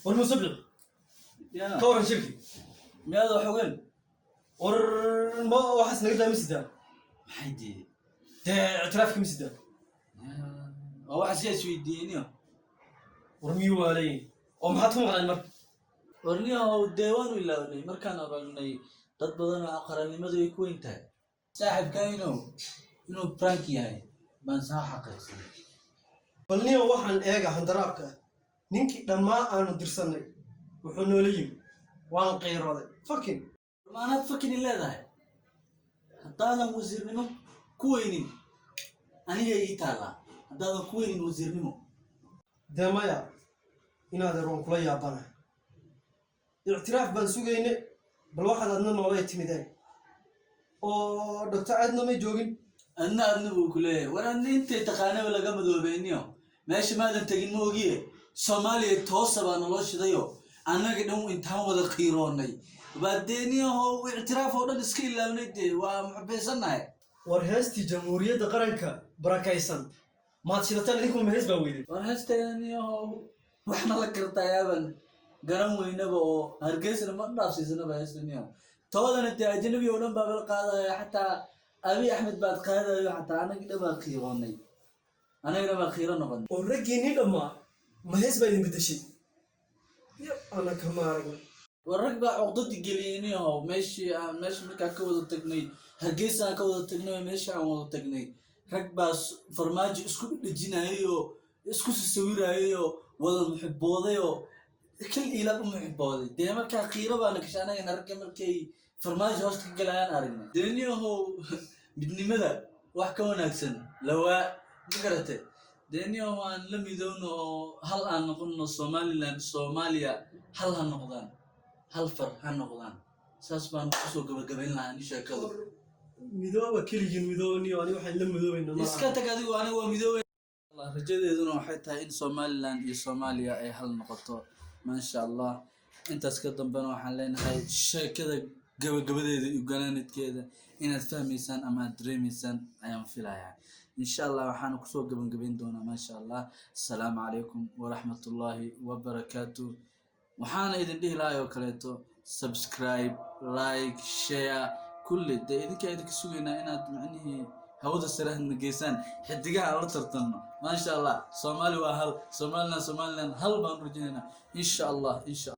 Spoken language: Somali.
War Muuse Biixi, ka waran shirki? Miyaad wax ogeen? War ma waxaas naga daa, ma sidaa? Maxay dee? Dee ictiraafka ma sidaa? Waa waxa si isweydiiyeniyo. War miyuu waalayin oo maxaad ku maqleen marka? Warniyahow, dee waanu ilaawnay markaan aragnay dad badan oo qarannimadu ay ku weyn tahay. Saaxibka inuu prank yahay baan soo xaqiiqsanay. Bal niyo, waxaan eega handaraabka ah. Ninkii dhammaa aanu dirsannay wuxuu noola yimi, waan qiirooday, fucking. Maanaad fucking leedahay? Haddaadan wasiirnimo ku weynin, aniga ii taallaa, haddaadan ku weynin wasiirnimo. Dee maya, inaadeer, waan kula yaabanahay. Ictiraaf baan sugayne, bal waxaad adna noolay timideen oo Doctor Aadna may joogin. Adna buu ku leeyahay. War adna intay taqaanaba laga madoobeyniyo, meesha maadan tegin, ma ogiye. Soomaaliya toosa baa naloo shidayo, annaga dhan intaan wada qiiroonnay baa dee niyahow ictiraaf oo dhan iska ilaawnay. Dee waa muxubaysannahay. War heestii Jamhuuriyadda Qaranka barakaysan maad shidataan idinkuma? Hees baa weyday. War heesteeda niyahow waxna la kartayaaban garan weynaba, oo Hargeysana ma dhaafsiisanaba heesta niyahow. Toodana dee ajnabi oo dhan baaba la qaadaya, xataa Abiy Axmed baad qaadayo. Xataa annaga dhan baa qiiroonnay, annaga dhan baa qiiro noqon. Oo raggiinii dhammaa ma hees baa idin beddeshay? Yab, ana kama aragna. War rag baa cuqdadi geliyey niyahow. Meeshii aan meesha markaa ka wada tagnay, Hargeysa aan ka wada tagnay oo meesha aan wada tagnay, rag baa Farmaajo isku dhejinayay oo isku sasawirayay oo wada muxibooday oo kal iilaad u muxibooday. Dee markaa qiiro baana gashay anagana, ragga markay Farmaajo hoosta ka galayaan aragnay. Dee niyahow, midnimada wax ka wanaagsan lawaa, ma garate? Dee niyahow, aan la midowno oo hal aan noqono. Somaliland, Soomaaliya hal ha noqdaan, hal far ha noqdaan. Saas baan kusoo gabagabayn lahaa ni sheekadu. Midooba keligiin, midoobaniyo ani waxaan la midoobayna ma. Iska tag adigu, aniga waa midoobay. Rajadeeduna waxay tahay in Somaliland iyo Soomaaliya ay hal noqoto, maasha Allah. Intaas ka dambena waxaan leenahay sheekada gabagabadeeda iyo ganaanidkeeda inaad fahmaysaan ama aad dareemaysaan ayaan filayaa, insha Allah. Waxaana kusoo gabagabayn doonaa, maasha Allah, asalaamu calaykum waraxmatullaahi wabarakaatu. Waxaana idin dhihi lahay oo kaleeto subscribe, like, share, kulli. Dee idinkaa idinka sugaynaa inaad macnihii hawada sare hadna geysaan, xidigaha aan la tartanno, maasha Allah. Soomaali waa hal, Somaliland, Somaliland hal baan u rajaynaynaa, insha Allah, insha.